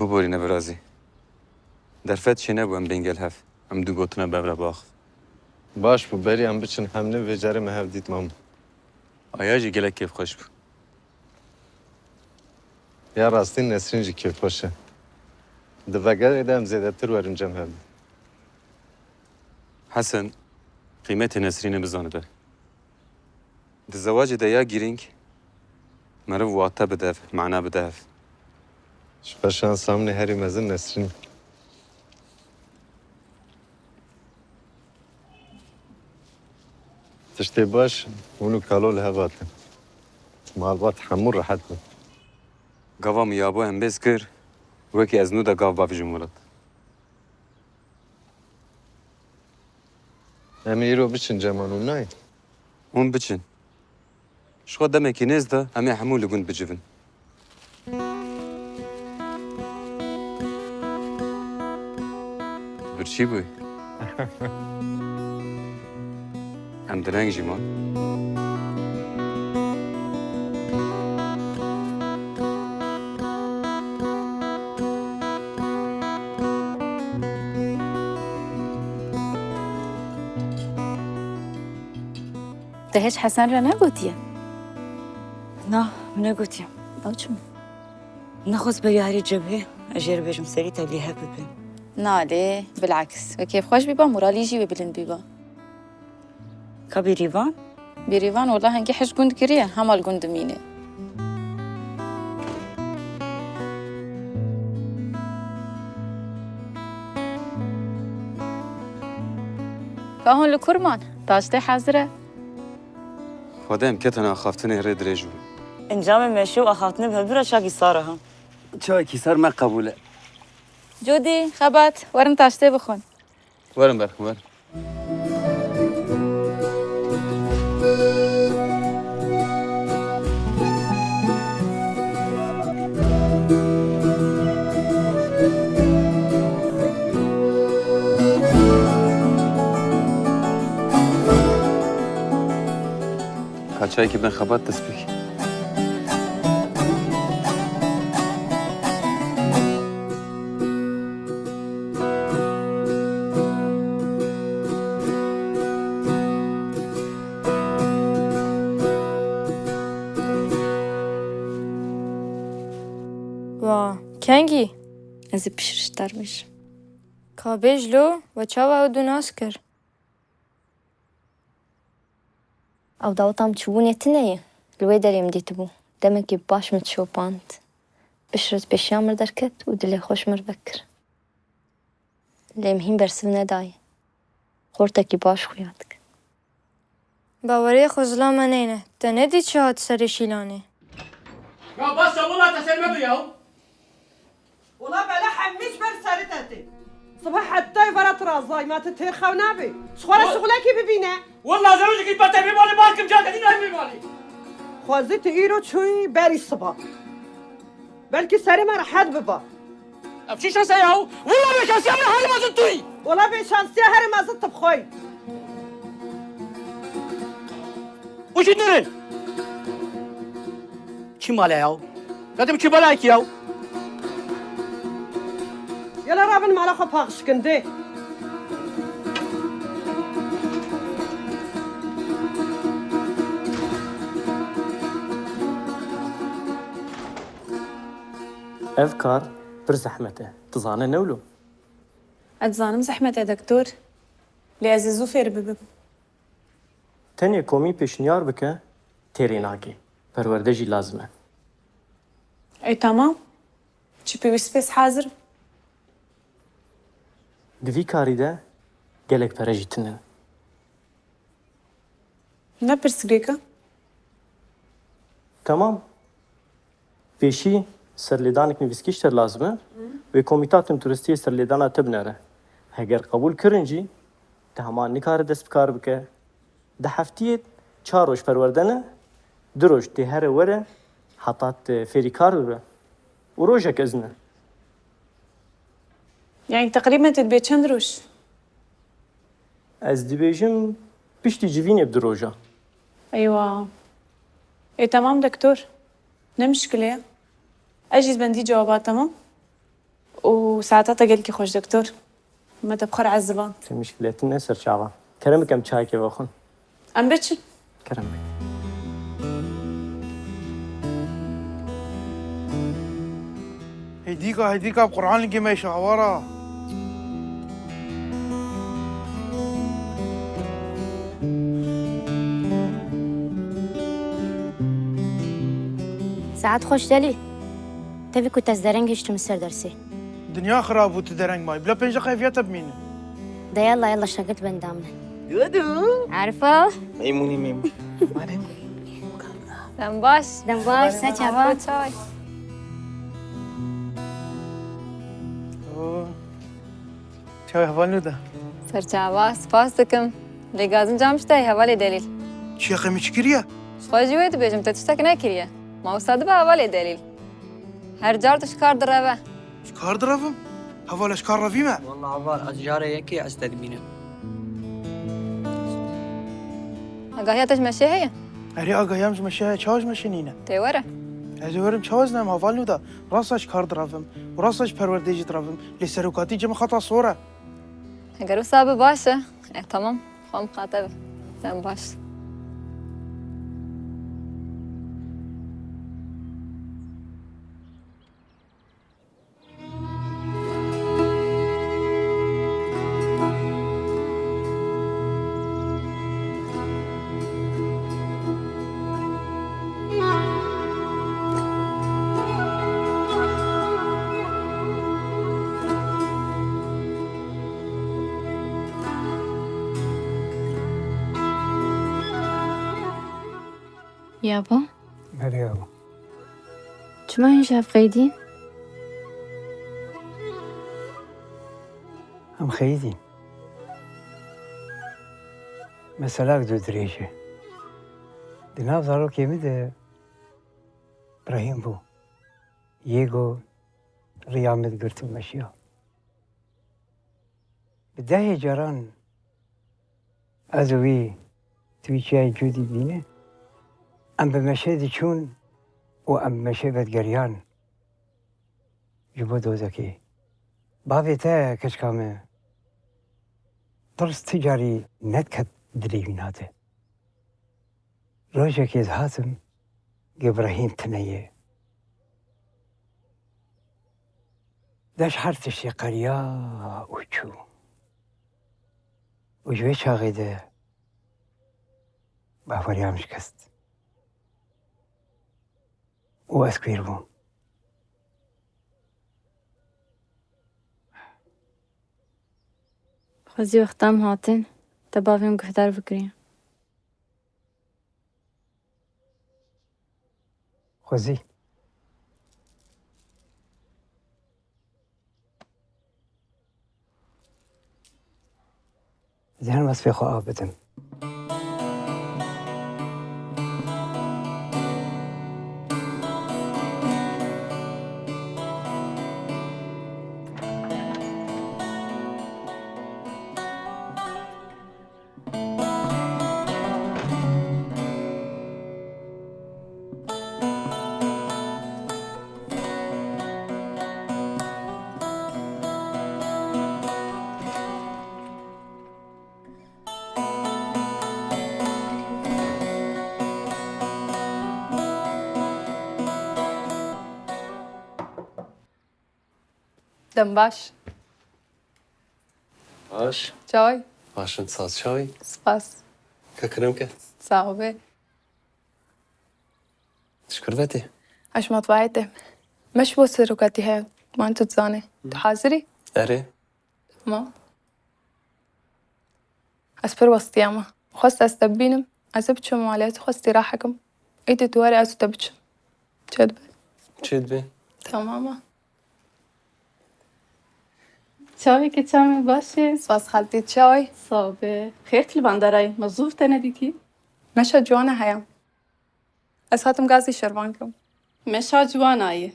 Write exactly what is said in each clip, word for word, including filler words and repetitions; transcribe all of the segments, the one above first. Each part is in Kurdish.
Biborîne virazî. Derfet çênebû em bên gel hev. Em du gotina bi hev re biaxivin. Baş bû, berî em biçin hemlin vê carê me hev dît mam. Aya jî gelek kêfxweş bû. Ya rastî Nesrîn jî kêfxweş e. Di vegerê de em zêdetir werin cem hev. Hesen, qîmetê Nesrînê bizanibe. Di zewacê de ya girîng meriv wate bide hev, mana bide hev. Ji xwe şansa min ê herî mezin Nesrîn. Tiştê baş, hûn û kalo li hev hatin. Malbat hemû rehet bû. Gava min ya bo em bêz kir, wekî ez nû de gav bavêjim welat. Em ê îro biçin cem wan, hûn nayên? Hûn biçin. Ji xwe demekî nêz de em ê hemû li gund bicivin. Birçî bû. Em dileng jî man. Te hiç Hesen re negotiye? Na, min negotiye. Ew çima? Nexwest beriya herî cebhê, ez jê re bêjim serî te lê hev bibe. Na lê, bilaks. Wê kêfxweş bîba, moralî jî wê bilind bîba. Ka Bêrîvan? Bêrîvan wela hingî hij gund kiriye, hema li gund dimîne. Ka hûn li kur man? Taştê hezir e. Xwedê em ketin axaftinê rê dirêj bû. Encamê meşê û axaftinê bi hevdû re çakî sar e ha. Çayekî sar me qebûl e. Cûdî, Xebat, werin taştê bixwin. Werin berxin, werin. Ka çayekî bin Xebat dest pê kî. Wa, kengî? Ez ê piştre ji te re bêjim. Ka bêj lo, we çawa ew du nas kir? Ew daweta min çûbûnê tune ye. Li wê derê min dîtibû. Demekî baş min şopand. Piştre pêşiya min derket û dilê xweş min vekir. Lê min hîn bersiv nedayê. Xortekî baş xuya dike. Baweriyê xwe zilama neyne. Te nedî çi hat serê şîlanê? Ya bas ya, wela te ser me be ya. Wela bela hemî ji ber serê te tê. Sibe heta êvara tu razayî, ma tu tê xew nabî. Ji xwe re Wa- şixulekî bibîne. Wela zewicekî pete bê malê, barkim cake dî nayê bê malê. Xwezî tu îro çûyî berî siba. Belkî serê me rehet biba. Ev çi şans e yaw? Wela bêşansiya min herî mezin tu yî. Wela bêşansiya herî mezin tu bi xwe yî. Û jî durê. Çi male yaw? Dedim çi belayekî yaw? Yela rabin mala xwe paxişkin dê. Ev kar pir zehmet e. Tu zane ne wilo? Ez dizanim zehmet e, doktor. Lê ez ê zû fêr bibim. Tenê komî pêşniyar bike, têrê nake. Perwerde jî lazim e. Ey temam. Çi pêwîst bê ez hazir im. Di vî karî de gelek pere jî tune. Ne pirsgirêk e? Temam. Pêşî serlêdanek nivîskî ji te re lazim e. Wê komîta tunduristiyê serlêdana te binere. Heger qebûl kirin jî, te hema nikare dest bi kar bike. Di heftiyê çar roj perwerde ne, du roj tê here were heta tu fêrî kar bibe. Û rojek izin e. Yani teqrîben tu dibê çend roj? Ez dibêjim piştî civînê bi du roja. Eywa. Ê temam doktor. Ne mişkile ye. Ez jî bendî cewaba, temam? û saeta te gelkî xweş, doktor. Me te bi xwe re eziband. Ti mişkilê tune, ser çava. Kerem bikim çayekê vexwin. Em biçin. Kerem bike. Hêdîka, hêdîka, bi Qur'an li gê me şahwara. Saet xweş Delîl. Tevî ku te ez dereng hiştim ser dersê. Dinya xirab bû, tu dereng may. Bila pênc deqe ev ya te bimîne. De yalla, yalla, şagirt bendam ne. Dudu. Arifo. Meymûnî, meymûn. Dem baş. Dem baş, se çava. Arifo çay. Oo. Çawa heval nû de? Ser çava, spas dikim. Lê gazinca min ji te hevalê Delîl. Çi qemî çi kiriye? Ji xwe jî wê dibêjim, te tiştek nekiriye. Ma wisa dibe hevalê Delîl. Her car tu ji kar direve. Ji kar direvim? Heval, ez ji kar revîme? Walla heval, ez carê yekê ez te dibînim. Agahiya te ji meşê heye? Erê, agahiya min ji meşê heye, çawa ji meşê nîne? Tê were. Ez ê werim, çawa ez nayêm heval nû de? Rasta ji kar direvim û rasta ji perwerdeyê jî direvim. Lê serokatî cem xeta sor e. Heger wisa be baş e. E, tamam. Xwe miqate be. Dem baş. Yabo? Belê yabo. Çima hûn ji hev qeydîn? Em xeyidîn. Meselak du dirêj e. Di nav zarokê min de Brahîm bû. Yê ku riya min digirt û meşiya. Bi dehê caran ez û wî di wî çiyayê cû dî dibînin. Em bi meşê diçûn û em bi meşê vedigeriyan ji bo dozokê. Bavê te, keçika me, tirs ti carî nediket dilê wîna de. Rojekê ez hatim, Gebrahîm tune ye. Deş her tiştê qeriya û çû. Û ji wê çaxê de baweriya min şikest. Û ez kwêr bûm. Xwezî wexta em hatin, te bavê min guhdar bikiriye. Xwezî. Ziyan wesfê xwe av bidim. Dem baş. Baş. Çawa yî? Baş in, saz çawa yî? Spas. Ka kerem ke. Sax be. Şikir ve tê. Eş matbaê te. Meş bo serokatî heye. Man tu dizane. Tu hazir î? Erê. Tamam. Ez pir westiyame. Xwest ez te bibînim. Ez ê biçim malê, ez xwestî rahekim. Êdî tu were ez û te biçim. Çêdibe? Çêdibe. Tamam e. Çawa yî keçika me, baş î? Spas xaltî, çawa yî? Sax be. Xêr tu li van derayî. Me zû te nedîtî. Meşa ciwana heye. Ez hatim gazî şervan kirim. Meşa ciwana ye.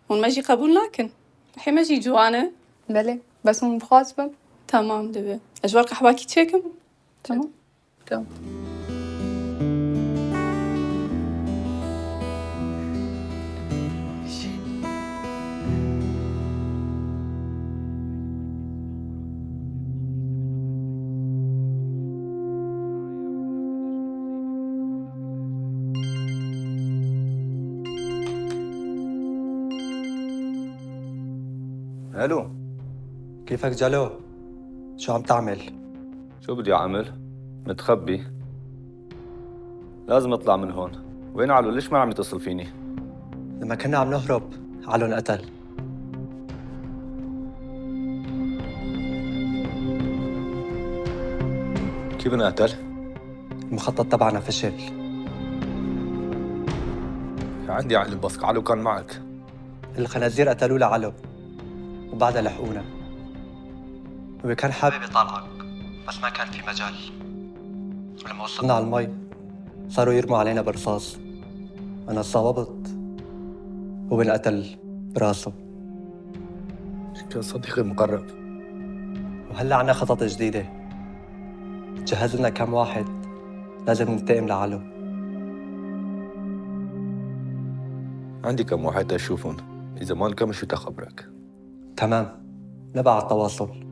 Hûn me jî qebûl nakin? Hê me jî ciwan e. Belê, bes hûn bi xwe ez bim. Tamam, dibe. Ez ji we re qehwakî çêkim. Tamam. Tamam. ألو. كيفك جلو؟ شو عم تعمل؟ شو بدي أعمل؟ متخبي. لازم أطلع من هون. وين علو؟ ليش ما عم يتصل فيني؟ لما كنا عم نهرب، علو انقتل. كيف انقتل؟ المخطط تبعنا فشل. عندي علم بس علو كان معك. الخنازير قتلوه لعلو، وبعدها لحقونا. هو كان حابب يطالعك، بس ما كان في مجال. ولما وصلنا على المي، صاروا يرموا علينا برصاص. أنا تصاوبت، هو انقتل براسه. كان صديقي المقرب. وهلأ عنا خطط جديدة. جهز لنا كم واحد، لازم ننتقم لعلو. عندي كم واحد أشوفهم، إذا ما انكمشوا تخبرك. تمام، نبقى على التواصل.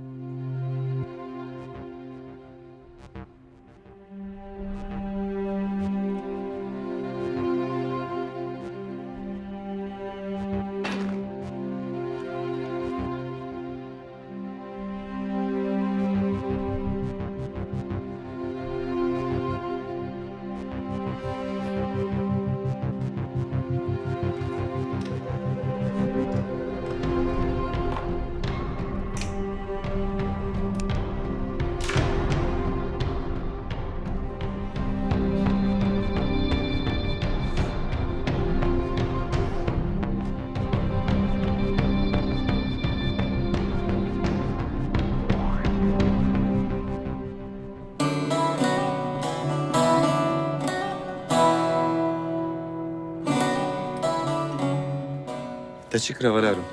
Te çi kir hevalaro?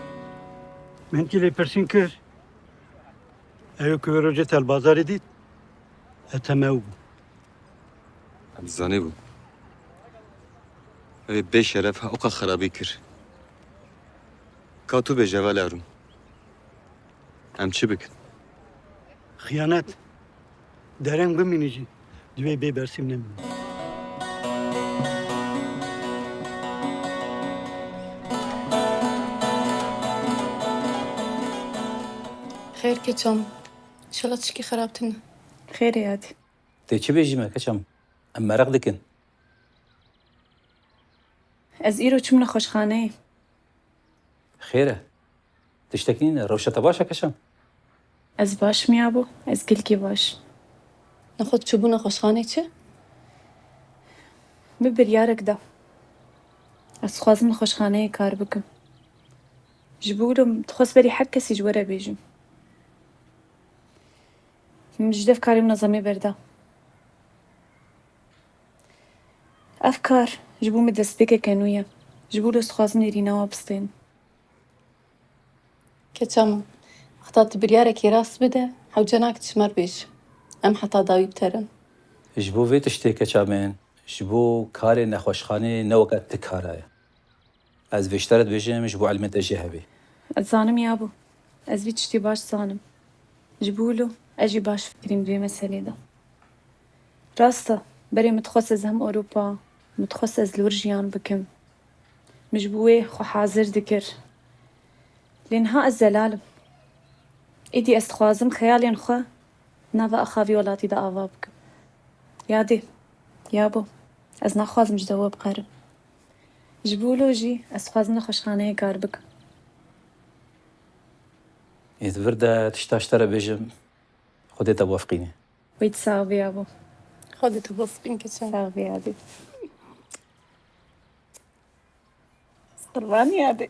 Min kî lêpirsîn kir. Ew ku wê rojê te li bazarê dît, e, teme ew bû. Em zanîbû. Ew ê bê şeref ha oqa xerabî kir. Ka tu bêje hevalaro. Em çi bikin? Xiyanet. Dereng bimîne jî, divê bê bersîv nemîne. Xêr keçam. Înşallah tişkî xerab tune. Xêrê hatî. Tê çi bêjî me keçam? Em mereq dikin. Ez îro çûm nexweşxaneyê. Xêr e. Tiştekî nîne. Rewşa te baş e keçam? Ez baş im yabo. Ez gelkî baş. Nexwe tu çûbû nexweşxaneyê çi? Min biryarek da. Ez dixwazim nexweşxaneyê kar bikim. Ji bo wilo min dixwest berî her kesî ji we re bêjim. Min ji dev karê munezemê berda. Ev kar ji bo min destpêkeke nû ye. Ji bo wilo ez dixwazim nêrîna we bistînim. Keça min, heta tu biryarekî rast bide, hewce nake tu ji me re bêjî. Em heta dawî bi te re ne. Ji bo vê tiştê keça min, ji bo karê nexweşxanê ne weke ti kara ye. Ez vê ji te re dibêjim, ji bo ilmê te jê hebê. Ez zanim yabo. Ez vî tiştî baş zanim. Ji bo wilo ez jî baş fikirîm di vê meselê de. Rast e, berê min dixwest ez hem Ewropa, min dixwest ez li wir jiyan bikim. Min ji bo wê xwe hazir dikir. Lê niha ez zelal im. Êdî ez dixwazim xeyalên xwe nava axavî welatî de ava bikim. Yadê, yabo, ez naxwazim ji dewe biqerim. Ji bo wilo jî ez dixwazim nexweşxaneyê kar bikim. Ê di vir de tişta ji te re bêjim, Xwedê te biwefiqîne. Wê tu sax bî yabo. Xwedê te biwefiqîne keçam. Sax bî yadê. Qurbanî yadê.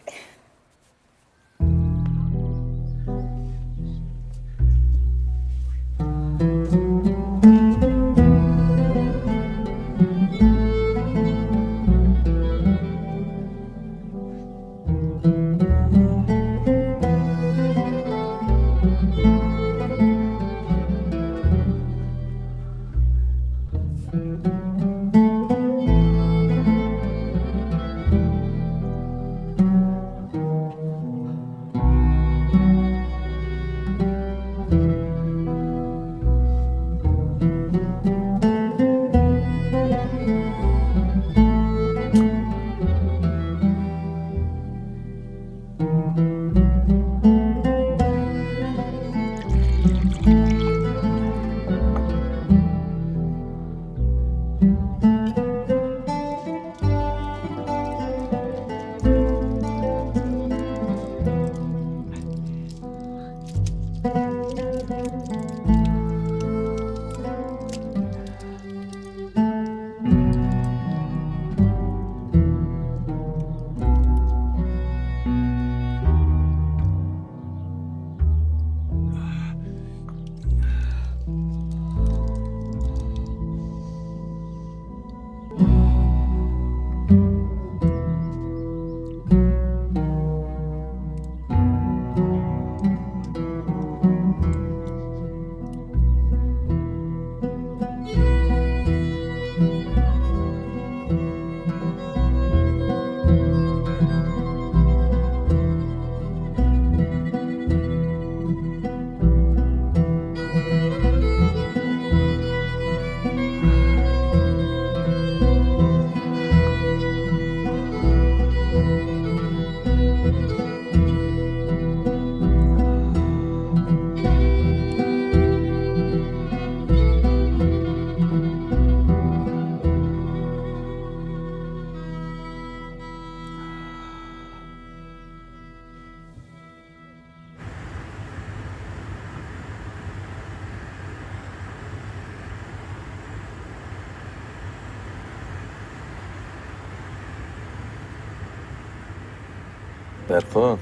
Berxo,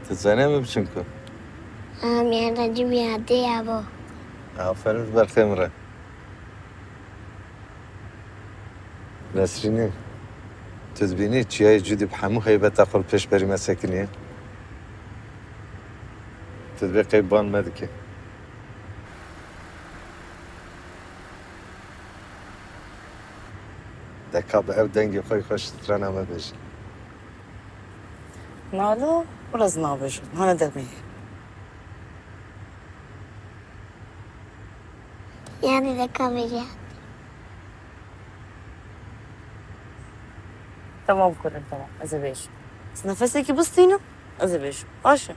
tu zanî em ê biçin ku? Em ê rejî bî hadê ya bo. Aferin ji berxê min re. Nesrînî, tu dibînî çiyayê Cûdî bi hemû heybeta xwe li pêşberî me sekiniye? Tu dibê qey ban me dike. De ka bi ev dengê xwe yê xweş strana me bêje. Nalo, ez nabêjim. Hane demê. Yani de ka bêje. Tamam kurim, tamam. Ez ê bêjim. Ez nefesekî bistînim, ez ê bêjim. Baş e.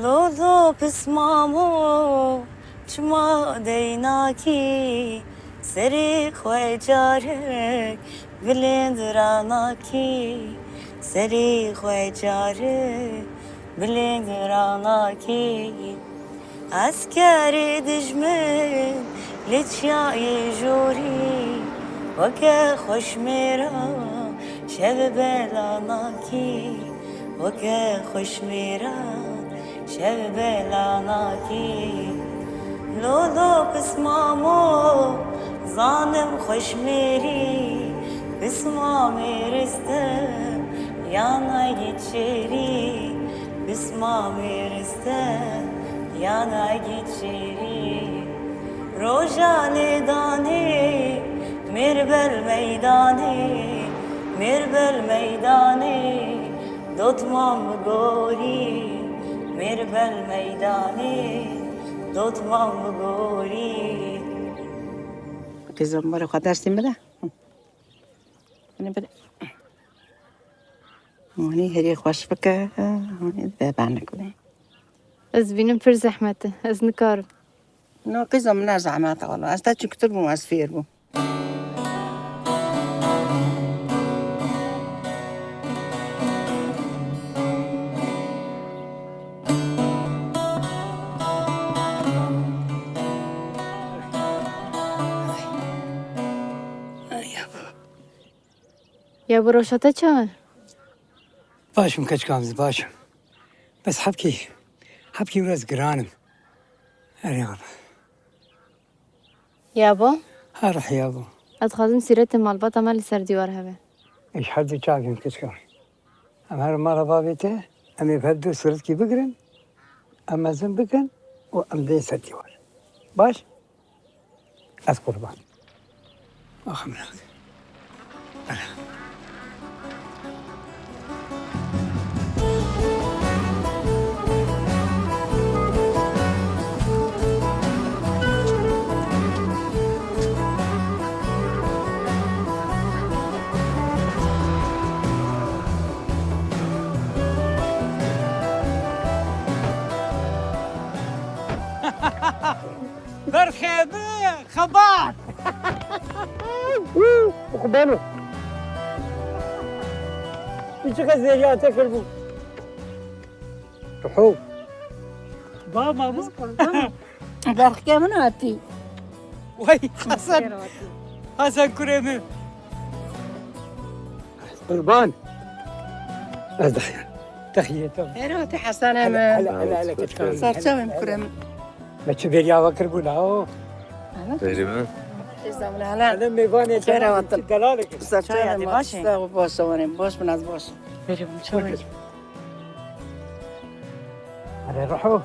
Lolo pismamo, çima deynakî, serê xwe carek bilind ranakî, serê xwe carek bilind ranakî. Eskerê dijmin li çiyayê jorî, weke xweşmêra şev belanakî, weke xweşmêra şev belanakî. Lolo pismamo, zanim xweşmêrî, pismamê ristim yana yê çêrî, pismamê ristim yana yê çêrî. Roja lêdanê, mêr ber meydanê, mêr ber meydanê, dotman bigorî, mêr ber meydanê, dotman bigorî. Qîzan, barê xwe destê min bide. Bine, bine. Hûnî herî xweş bike, hûnî bebane ku. Ez bînim pir zehmet e, ez nikarim. No, qîza min ne zehmet e wela. Ez te çi kutir bûm, ez fêr bûm. Ya bo, roşa te çawa? Baş im keçika min, baş im. Bes hebkî, hebkî wira ez giran im. Erê abi. Ya bo? Ha rih ya bo. Ez dixwazim sîretê malbata me li ser dîwar hebe. Ê ji her du çavê min keçika min. Em herin mala bavê te, em ê bi hev du sîretkî bigirin, em mezin bikin û em bên ser dîwar. Baş? Ez qurban. Axa min. Berxê bi xebat. Û, xwe beno. Tu çiqas zêriya te kiribû. Riho. Ba, mamu. Berxê min hatî. Wey, Hasan. Hasan kurê min. Qurban. Ez daxya. Daxya, tamam. Hero te Hasan Hele, hemen. hele, hele, hele, keçkan. Serçe min kurê min. Me çi beriya ve kir bû la o. Berî min. Hele mêvanê Xêr te hatin. Delalek. Serçe min, baş e. Sağ ol, baş ol, baş bin, az baş. Berî min, çawa? Hele ruhu.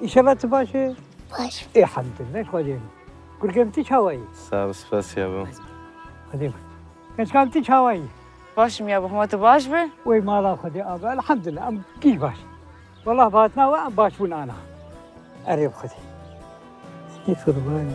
İnşallah tu baş e. Baş. Elhamdülillah, Xwedê. Kurgem tu çawayî? Sağ ol, spas ya bo. Xwedê. Keçkan tu çawayî? Baş im ya bo, hema tu baş be. Wey mala Xwedê abi, elhamdülillah, em gî baş. Wallah bi hatina we em baş bûn ana. Erê bi Xwedê. Ê qurbanî.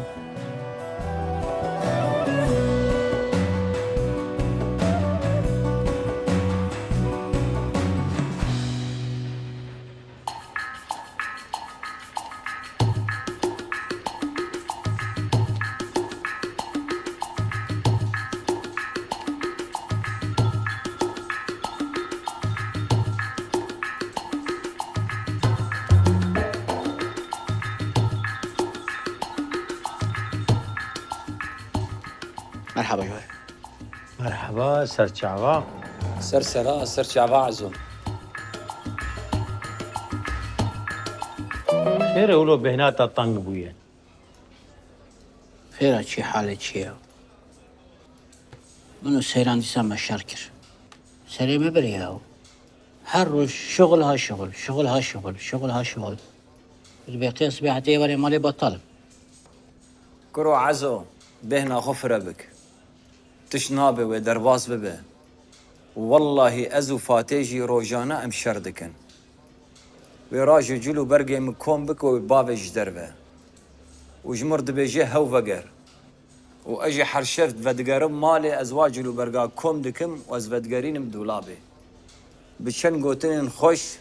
Merhaba Cewher. Merhaba, ser çava. Ser sera, ser çava Ezo. Xêr e wilo bêhna te teng bûye. Xêra çi, halê çi ye? Min û Seyran dîsa me şer kir. Serê me bir ya. Her roj şixul ha şixul, şixul ha şixul, şixul ha şixul. Ji bê qê sibê hetê êvarê malê betal im. Kuro Ezo, bêhna xwe fire bik. Tişt nabe wê derbas bibe. Wellahî ez û Fatê jî rojane em şer dikin. Wê raj û cil û bergê min kom bike û bavê ji derve. Û ji mir dibêje hew veger. Û ez jî her şev vedigerim malê, ez wa cil û berga kom dikim û ez vedigerînim dolabê. Bi çend gotinên xweş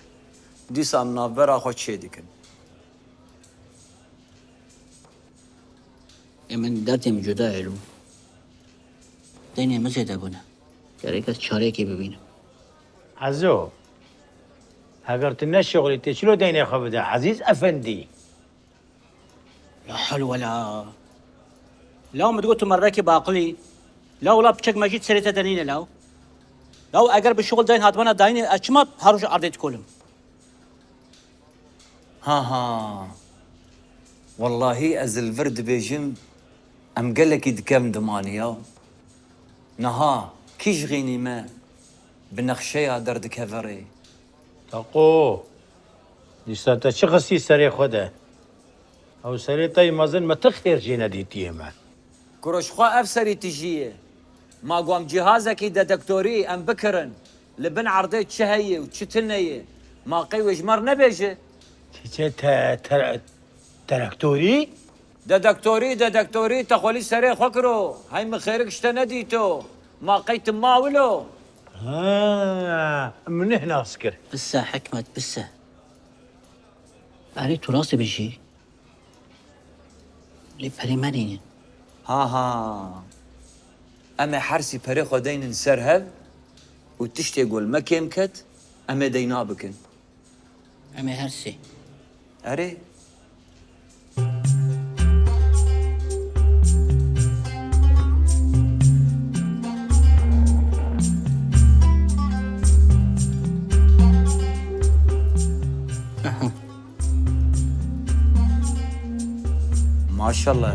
dîsa em navbera xwe çê dikin. Ê min derdê min cuda ye lo. Deynê min zêde bûne. Gerek ez çarekê bibînim. Ezo, heger tu neşixulî tê çilo deynê xwe bide Ezîz Efendî? La hewle wela. Law min digot tu merdekî baqilî. Law wela piçek mecîd serê te de nîne law. Law eger bi şixul deyn hatibana dayînê ez çima her roj erdê dikolim? Ha ha. Wellahî ez li vir dibêjim, em gelekî dikevin dimanî ya. Niha kî ji xînî me bi nexşeya derdikeve rê? Taqo, dîsa te çi xistî serê xwe de? Ew serê te yê mezin me ti xêr jê nedîtiye me. Kuro ji xwe ev serî tijî ye. Ma ku em cîhazekî dedektorî em bikirin, li bin erdê çi heye û çi tune ye, ma qey wê ji me re nebêje? Çi, çi, te, te, terektorî? Dedektorî, dedektorî, te xwelî serê xwe kiro. Hey min xêrik ji te nedîto. Ma qey tu ma wilo? Ha, min neh nas kir. Bise Hikmet, bise. Erê, tu rast dibêjî. Lê perê me nînin. Ha ha. Em ê hersî perê xwe deynin ser hev û tiştê ku li me kêm ket, em ê deyna bikin. Em ê hersî. Erê. Aha. Maşallah.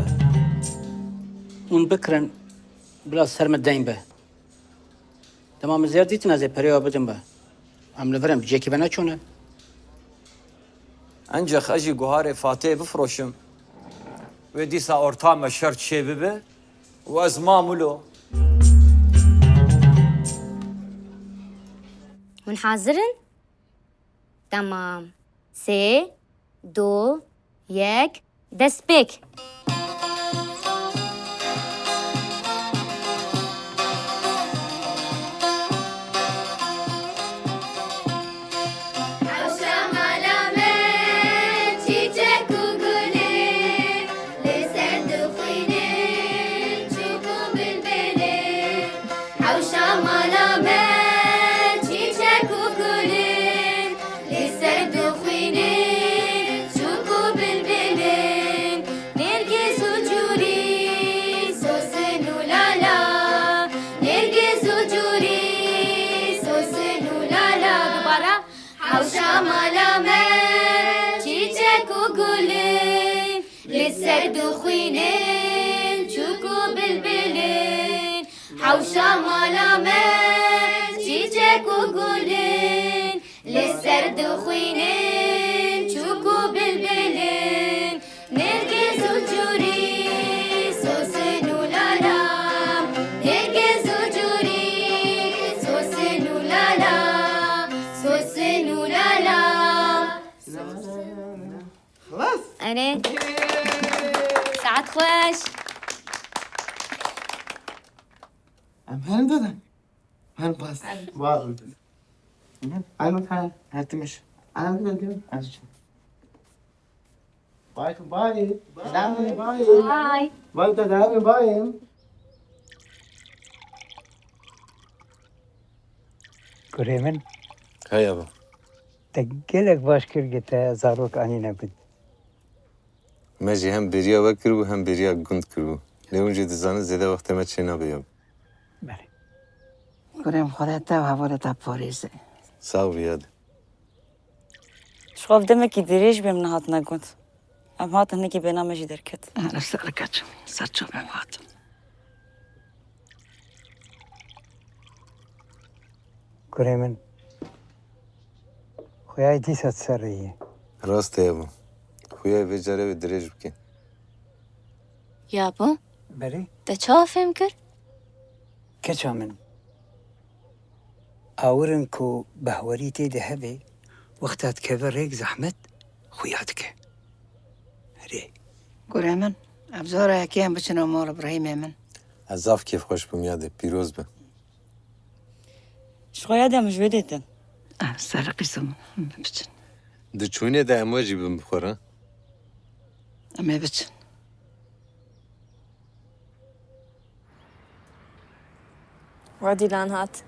Hûn bikirin, bila ser min deyn be. Dema min zêr dîtin, ez ê perê we bidim be. Em li vir in, bi cihekî ve neçûne. Encex ez jî guharê Fatihê bifroşim. Wê dîsa orta me şer çê bibe û ez mam wilo. Hûn hazir in? Temam. Sê, du, yek, destpêk. Hewşa mala me çîçek û gulê, li ser dixwînin çûk û bilbilê. Hewşa mala me çîçek û gulin, li ser dixwînin çûk û bilbilin. Nêrgiz û cûrî, sosin û lala, nêrgiz û cûrî, sosin û lala. Dubara. Hewşa mala me çîçek û gulin, li ser dixwînin çûk û bilbilin. Hewşa mala me çîçek û gulin, li ser dixwînin çûk û bilbilin. Nêrgiz û cûrî, sosin û lala. Nêrgiz û cûrî, sosin û lala. Sosin û lala. Xlas. Erê. Saet xweş. Em herin dede. Herin pas. Var. Herin. Herin. Herin. Herin. Herin. Bye, bye. Bye. Bye. Bye, bye. Kurê min. Hey, ava. Te gelek baş kir, gi te zarok anîne gund. Me jî hem bêriya we kiribû, hem bêriya gund kiribû. Lê hûn jî dizanin zêde wextê me çê nabe ya. Belê. Kurê min, Xwedê te û hevalê te parêze. Sağ ol Riyad. Ji xwe ev demekî dirêj bê min nehatine gund. Em hatin hinekî bêhna me jî derket. Her ser keç, ser çavê em hatin. Kurê min, xuya dîsa di ser rê ye. Rast e yabo. Xuya vê carê wê dirêj bike. Yabo? Belê. Te çawa fêm kir? Keça min. Awirin ku behwerî tê de hebe, wexta dikeve rêk zehmet xuya dike. Erê. Kurê min, ev cara yekê em biçine mala birayîmê min. Ez zaf kêfxweş bûm yadê, pîroz be. Ji xwe yadê em ji wê dê din. Ev ser qîsim, em biçin. Di çûnê de em we jî bin bi xwe re. Em ê biçin. Wa Dîlan hat.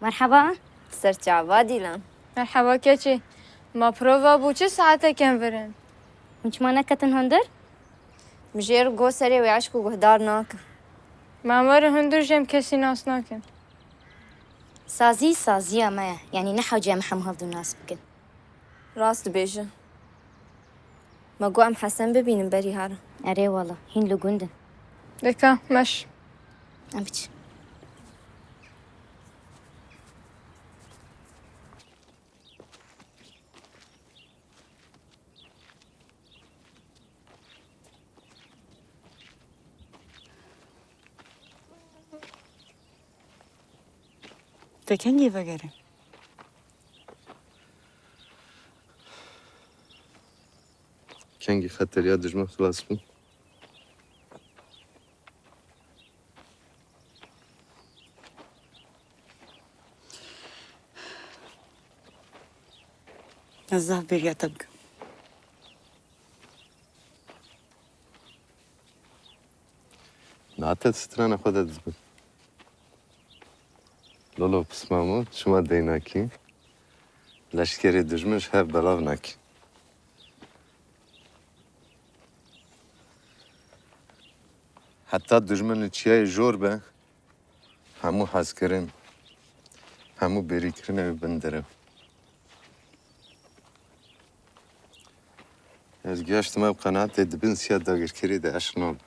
Merheba. Ser çava Dîlan. Merheba keçî. Ma prova bû çi saetek em vir in? Hûn çima neketin hundir? Min jê re got serê wê eşq û guhdar nake. Ma em werin hundir jî em kesî nas nakin. Sazî saziya me ye. Yanî ne hewce em hemû hevdû nas bikin. Rast dibêje. Me got em Hesen bibînin berî herin. Erê wele, hîn li gund in. Deka, meş. Em biçin. Te kengî vegerê? Kengî xeteriya dijmin xilas bûm. Ez zaf bêriya te bikim. Nate strana xwe de dizmin. Lolo pismamo, çima deynakî? Leşkerê dijmin ji hev belav nakî. Heta dijmin li çiyayê jor be, hemû hezkirin, hemû bêrîkirin ew bin derew. Ez gihiştim ev qenaetê, di bin siya dagirkerî de eşq nabe.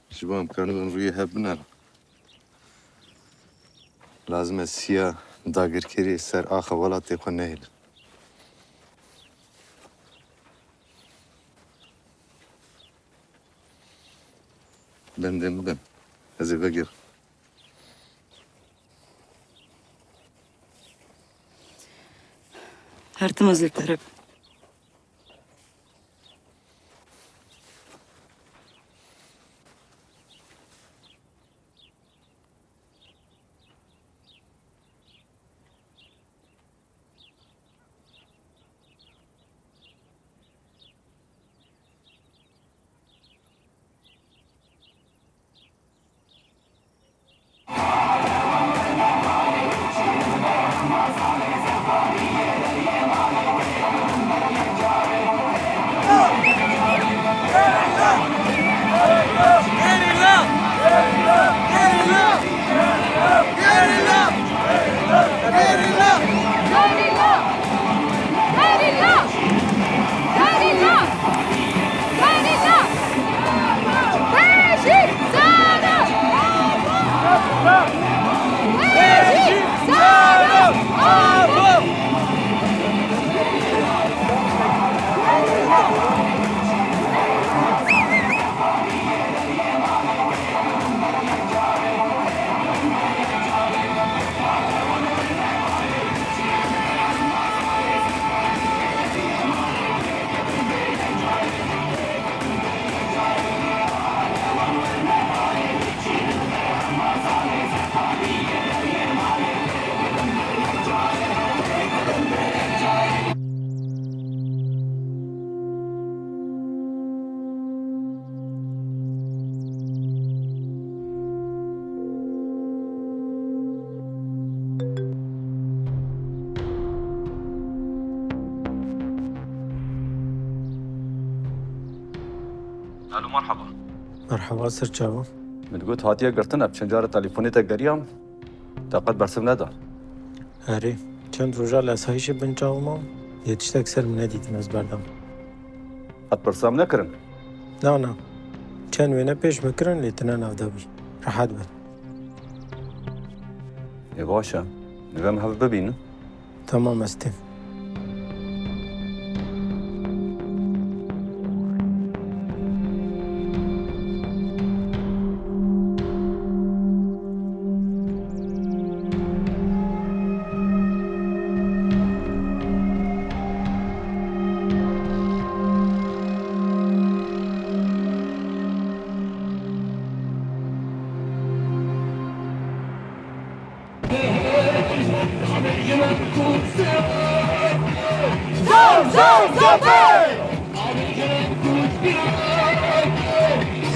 Ji bo em karibin rûyê hev binerin, lazim e siya dagirkerî ser axa welatê xwe nehêlin. Bendê min bin. Ez ê vegerim. Her tim ez li te re bim. Alo, merhaba. Merhaba, ser çava? Min got hatiye girtin, ev çend cara telefonê te geriyam, te qet bersiv neda. Erê, çend roja li esayîşê bin çawa mam, yê tiştek ser min nedîtin ez berdam. Qet bersiv nekirin? Na, na. Çend wêne pêş min kirin, lê tine navda bî. Rehet be. Ê baş e. Divê em hev bibînin. Tamam, ez têm. Zor, zor, zor!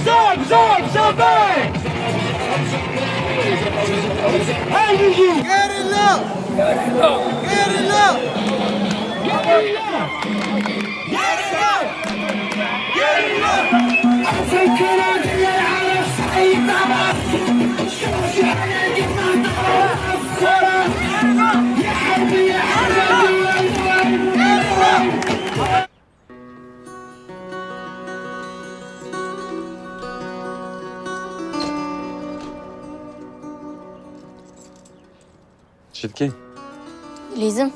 Zor, zor, zor! Hey, you! Gerilla! Gerilla! Çi dikî? Lîzim.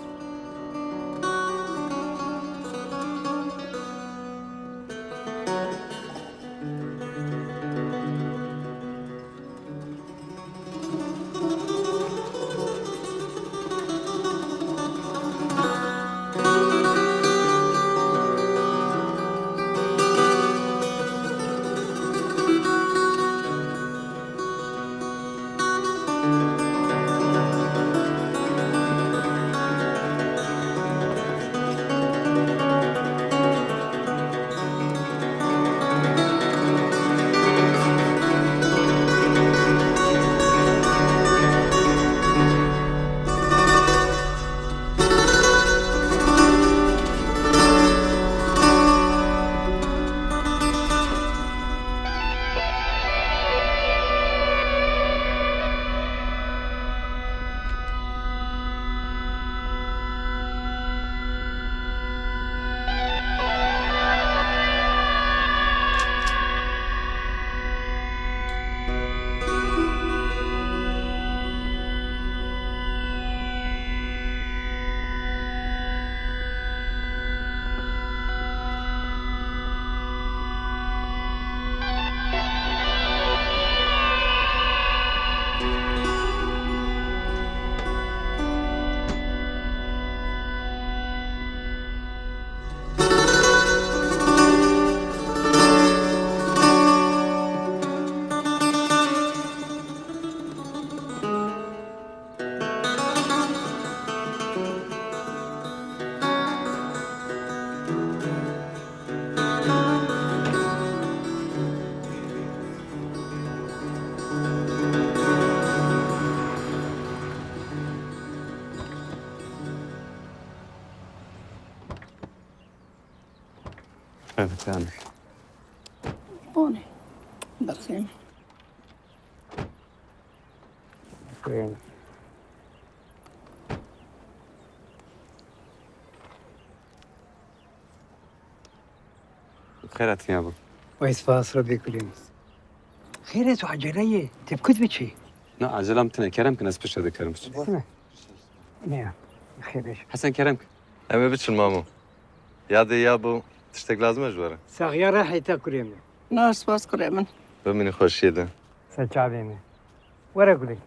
Evet, yani. Bonê. Bexşîn. Bexşîn. Xêr hatî ya bo. Wey spas Rebbî kulîn. Xêr e, tu eceleyê. Te bi ku dibe çi? Na, ecelam tine. Kerem kin, ez piştre dikerim. Ne? Ne ya. Xêr e. Hesen, kerem kin. Em ê biçin mamo. Yadê ya bo tiştek lazim e ji we re? Saxiya rehê te kurê min. Na, spas kurê min. Bimînî xweşiyê de. Ser çavê me. Were gulê.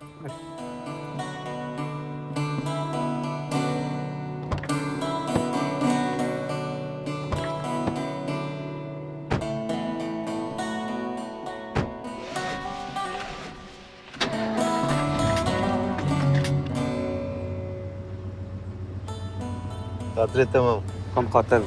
Xatirê te mam. Kam xatir.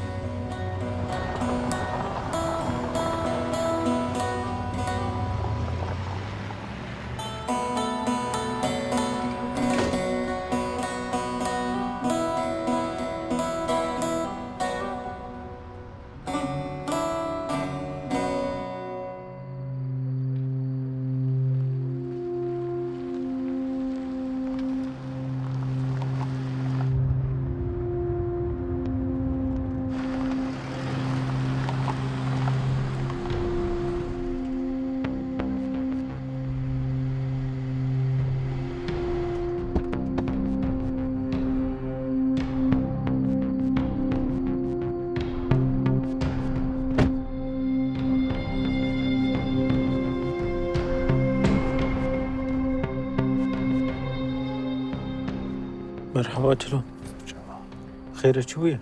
Wa çilo. Xêr e, çi bûye?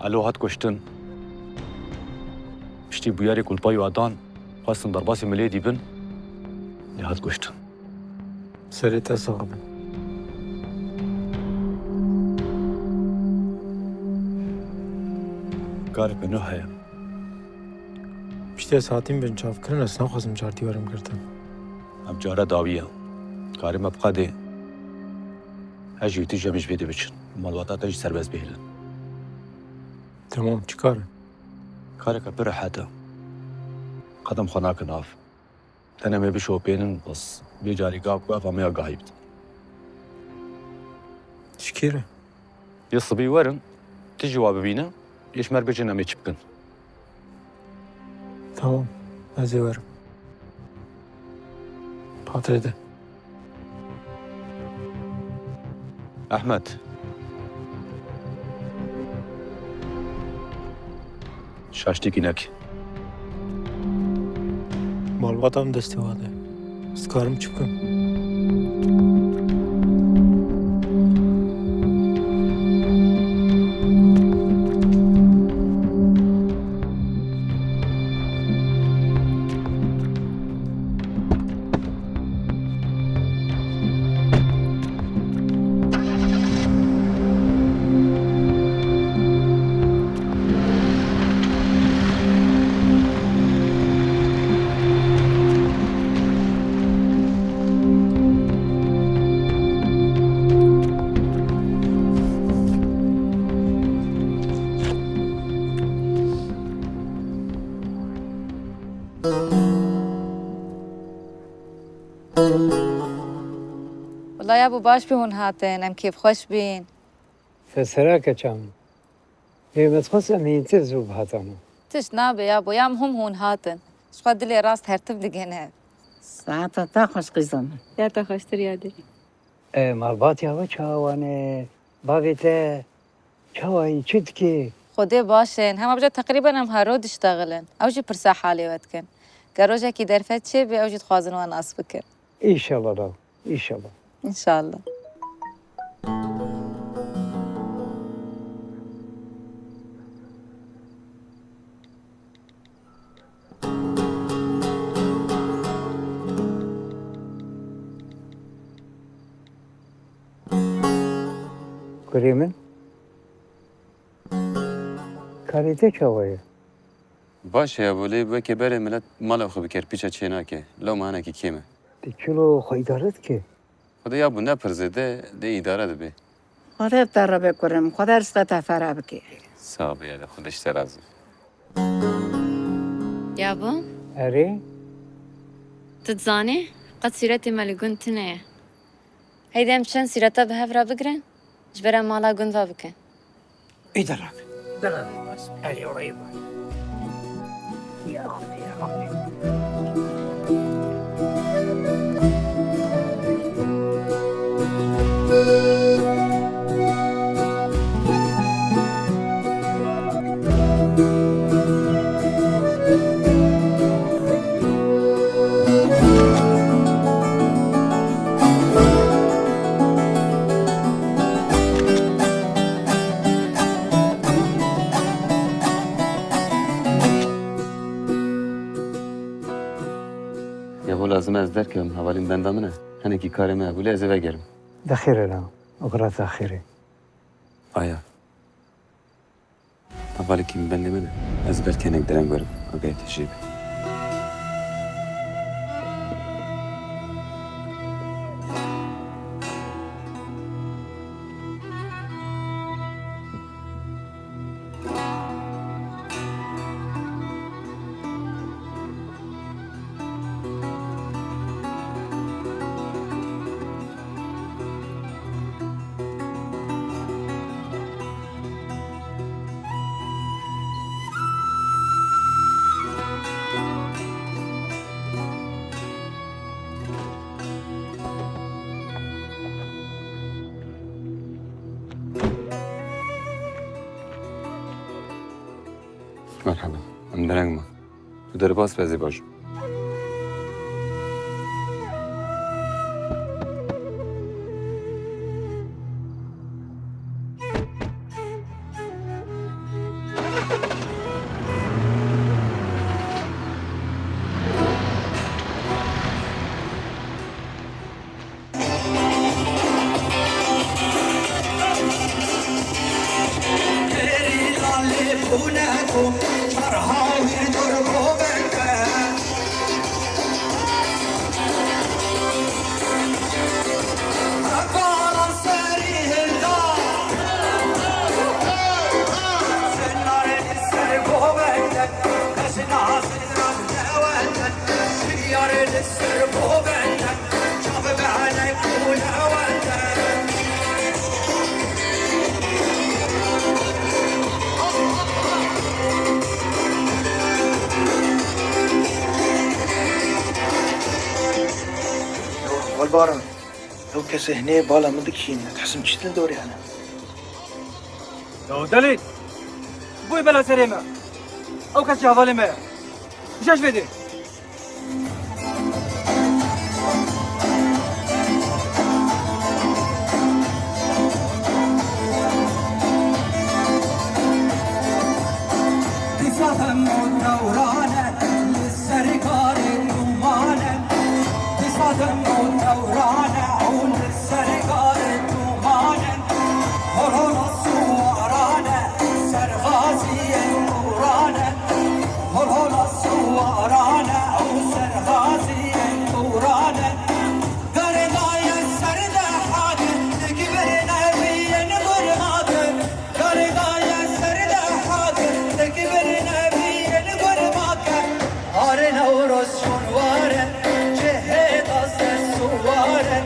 Elo hat kuştin. Piştî bûyerê kulpayî we dan, xwestin derbasî min lê dîbin, lê hat kuştin. Serê te sax be. Kareke nû heye. Piştî ez hatîm bin çavkirin, ez naxwazim cardî werim girtin. Ev cara dawî ye. Karê me bi qedê. Ez jî û tu jî em ji vê dê biçin. Malbata te jî serbest bihêlin. Temam, çi kar e? Kareke pir rehet e. Qedem xwe nakin av. Tenê em ê bişopênin, bes vê carî gav ku ev hemiya gahî bidin. Ji kê re? Yê sibî werin, tu jî wa bibîne, yê ji me re bêjin em ê çi bikin. Tamam, ez ê werim. Patrê de. Ehmed. Şaştîkî nekî. Malbata min destê wa de. Ez dikarim çi bikim? Wela yabo baş bû hûn hatin, em kêfxweş bîn. Te sera keça min. Lê me dixwest em hîntir zû bihatana. Tişt nabe yabo, ya muhim hûn hatin. Ji xwe dilê rast her tim digihne. Saeta te xweş qîza min. Ya te xweştir yadê. E, malbatiya we çawa wan e? Bavê te çawa yî, çi dike? Xwedê baş in. Hema bije teqrîben em hero diştexilin. Ew jî pirsa halê we dikin. Ger rojekî derfet çêbe, ew jî dixwazin we nas bikin. Înşallah law, înşallah. Înşallah. Kurê min, karê te çawa ye? Baş e yabo, lê weke berê milet mala xwe bi kerpîça çênake. Lewma hinekî kêm e. Ti çilo xwe îdare dike? Xwedê yabo ne pir zêde, lê îdare dibe. Xwedê bi te re be kurim, Xwedê rizqa te fera bike. Sax be yade, Xwedê ji te razî. Yabo? Erê? Tu dizanî, qet sîretê me li gund tune ye. Heyde em çend sîreta bi hev re bigirin, ji ber em mala gund ve bikin. Îdare be. Îdare be. Erê, orayê be. Ya Xwedê, ya Xwedê. Yabo lazim e ez derkevim, hevalî min benda min e. Hinekî karê me hebû lê ez ê vegerim. De xêr e la, oxira te xêr e. Aya. Hevalekî min bendê min e. Ez belkî hinek dereng werim, agahê te jê be. Merhaba, em dereng me. Tu derbas be, ez ê bajim. Hol Baran, ew kesê hinê bala min dikişîne, dixwazim çi din dorê hene. Ya delî! Bûyî bela serê me! Ew kes ji hevalê me ye. Şaş vêdê! Dîsa dem û dewran e, li ser garê dûman e. Dîsa dem û dewran e û li ser garê dûman e. Hol hola siwaran e, ser xaziyên dûran e. Hol hola siwaran e û ser xaziyên dûran e. Garê daye ser dehate, li kibir nebiyên gurmate. Garê daye ser dehate, li kibir nebiyên gurmate. Arê Newroz şûn war e, cihê dazde siwar e.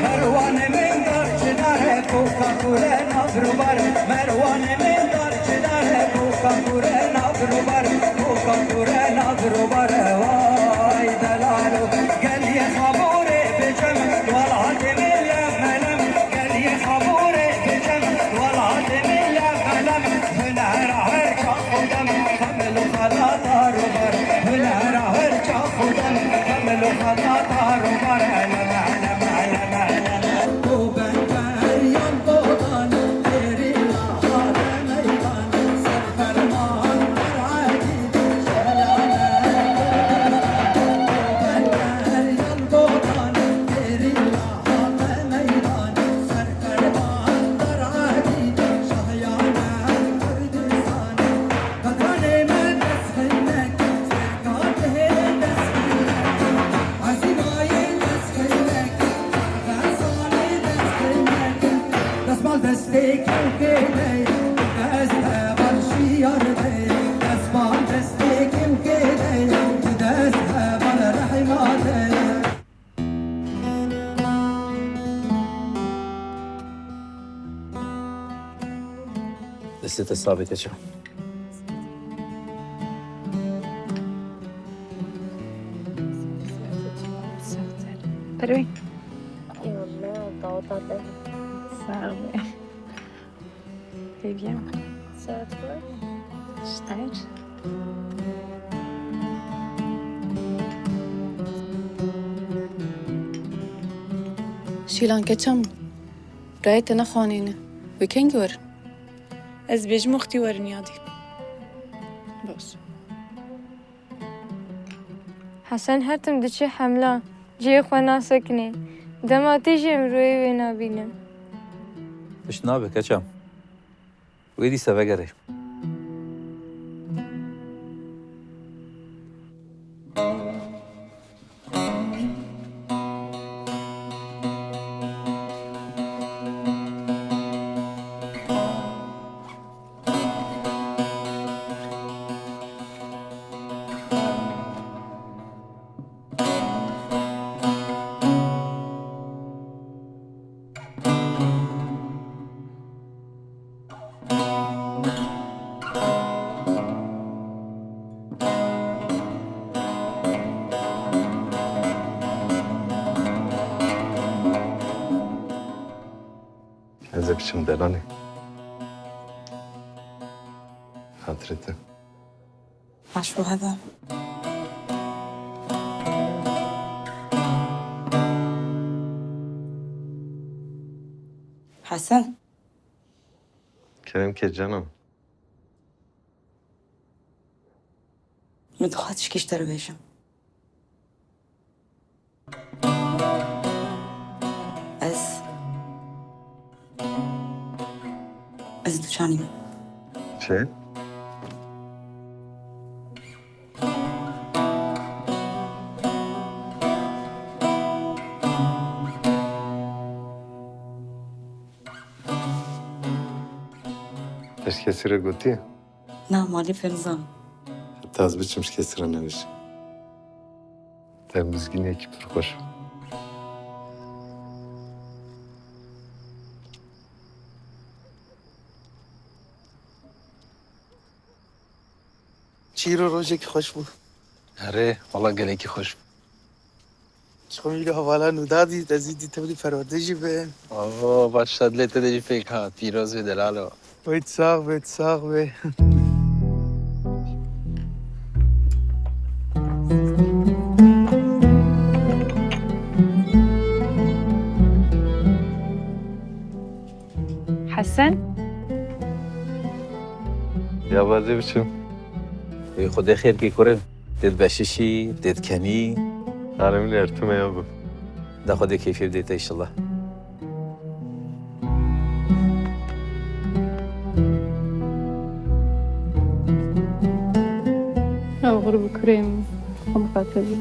Merwanê min dar ci dare, koka kure nav rûbar e. Merwanê min dar ci dare, koka kure nav rûbar e. Koka kure nav rûbar e. Vay delalo, geliyê Xaborê bicem, welatê min lem melem. Geliyê Xaborê bicem, welatê min lem melem. Hunera her çax û dem, xemil û xelata rûbar. Hunera her çax û dem, xemil û xelata rûbar. Elem, elem, elem, elem. Tu bengeriyan bodan, têrî lahade meydan, ser ferman beradî, şehlane Kurdistan. Tu bengeriyan bodan, têrî lahade meydan, ser ferman beradî, şehlane Kurdistan. Qedranê me dest xeynekî, fêrka dihê dest xeynekî, ezîmayê dest xeynekî, xezanê dest xeynekî. Destmal destê kewkê de ye, dest heval şiyar de ye. Destmal destê kewkê de ye, dest heval rehma de ye. Destê te sax be keçe. Perwîn. Eyvallah, daweta te. Sağ ol. Hêviya. Saet xweş. Ji te re jî. Şîlan keça min. Birayê te nexanîne. Wê kengî werin? Ez bêjim wextî werin yadî. Baş. Hesen her tim diçe hemla, cihê xwe nasekinê. Dema tê jî em rûyê wê nabînin. Tişt nabe, keça min. Wê dîsa vegerê. Ez ê biçim delalê. Xatirê te. Baş bû hebe. Hesen. Kerem ke canan. Min dixwest tişkî ji te re bêjim. Ez, ez tu çanî me. Çi? Te ji kesî re gotiye? Na, malî pê nizanim. Heta ez biçim ji kesî re nebêjim. Te mizgînekî pir xweş bû. Çîro rojekî xweş bû. Erê, wala gelekî xweş bû. Ji xwe îro hevala nû dadî, ez ê dî tevlî perwerde jî bim. Oo, başla dilê te de jî pêk hat. Pîroz be delalo. Wê tu sax be, tu sax be. Hesen? Ya bazê biçim. Wê Xwedê xêr kê kurê. Tê di beşişî, tê di kenî. Alemîn ertime ya bu. Da Xwedê keyfê bidê te inşallah. Ew xur bi kurê min. Xwe bi xatir bi.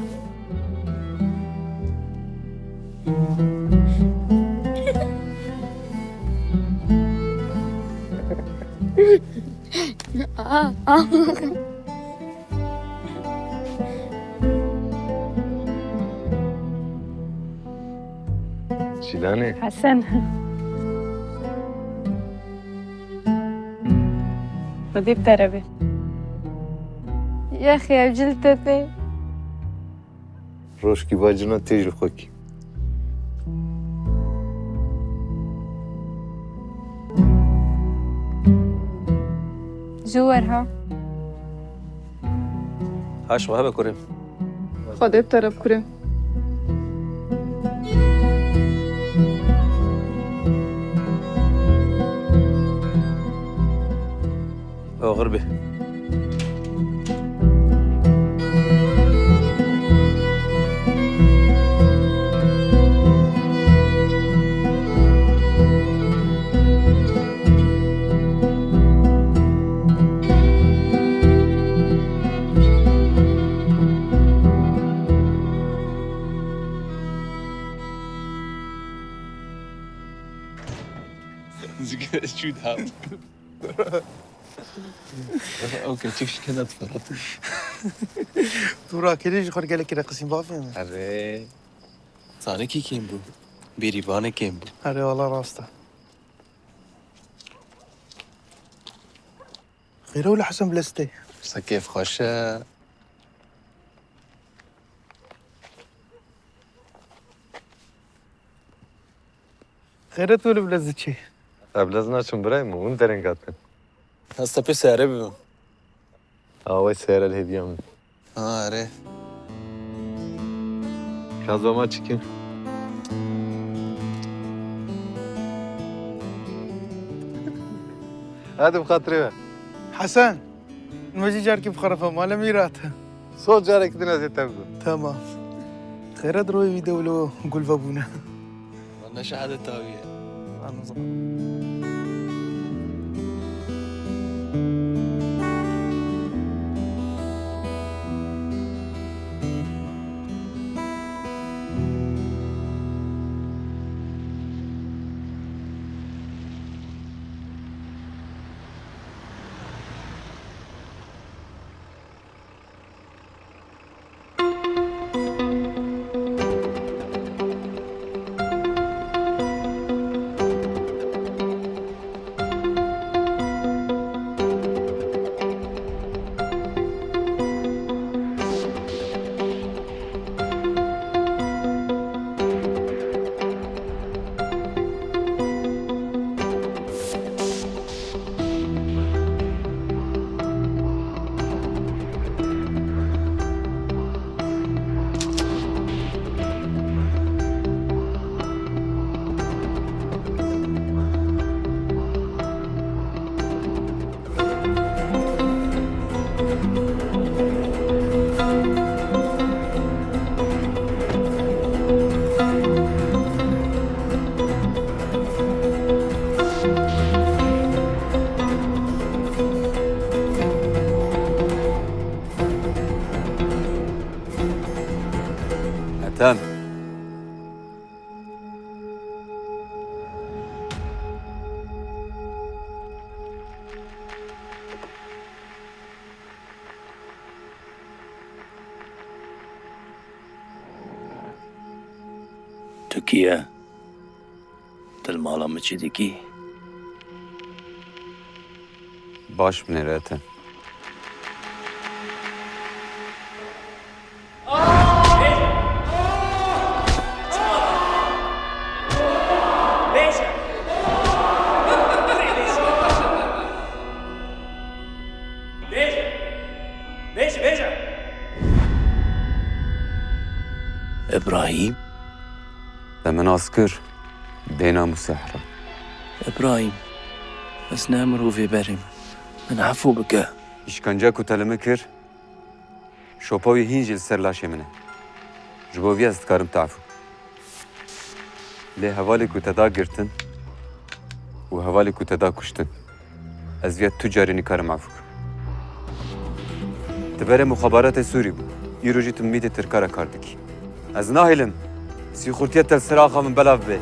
Şîlanê. Hesen. Xwedê bi te re be. Yexî ev cil te tê. Rojkî va cina tê ji xwe kî. Ji wer ha. Haş we hebe kurê. Xwedê bi te re bi kurê. Oxir be. Zikre şûd ha. Ew keçik ji kena diferat. Tu rakirî ji xwe gelekî reqisîn bavê min. Erê. Zanekî kêm bû. Bêrîvanê kêm bû. Erê, wala rast e. Xêre wile Hesen bilez tê. Qisa kêfxweş e. Xêret wile bilez diçî. Ez bilez naçim birayê min, hûn dereng hatin. Ez te pê sere bibim. Awê sere li hêviya min. Ha, erê. Ka zama çikin. Hadi bi xatirê we. Hesen, me jî carkî bi xwe re fe male mîrat. Sol carek din ez ê te bigom. Tamam. Xêret royê wî dewlo gul vebûne. Neşe hede tawiye. Anladım. Ethem. Tu kî ye? Tu li mala min çi dikî? Baş binêre Ethem. Îbrahîm? Te min nas kir, bênam û sehra. Îbrahîm, ez ne mirovê berê me. Min efû bike. Îşkence ku te li min kir, şopa wî hîn jî li ser laşê min e. Ji bo vî ez dikarim te efû. Lê hevalê ku te da girtin û hevalê ku te da kuştin, ez vîya tu carî nikarim efû kim. Tu berê muxabaratê Sûrî bû. Îro jî tu mîtê Tirka re kar dikî. Ez nahêlim sîxurtiya te li ser axa min belav bê.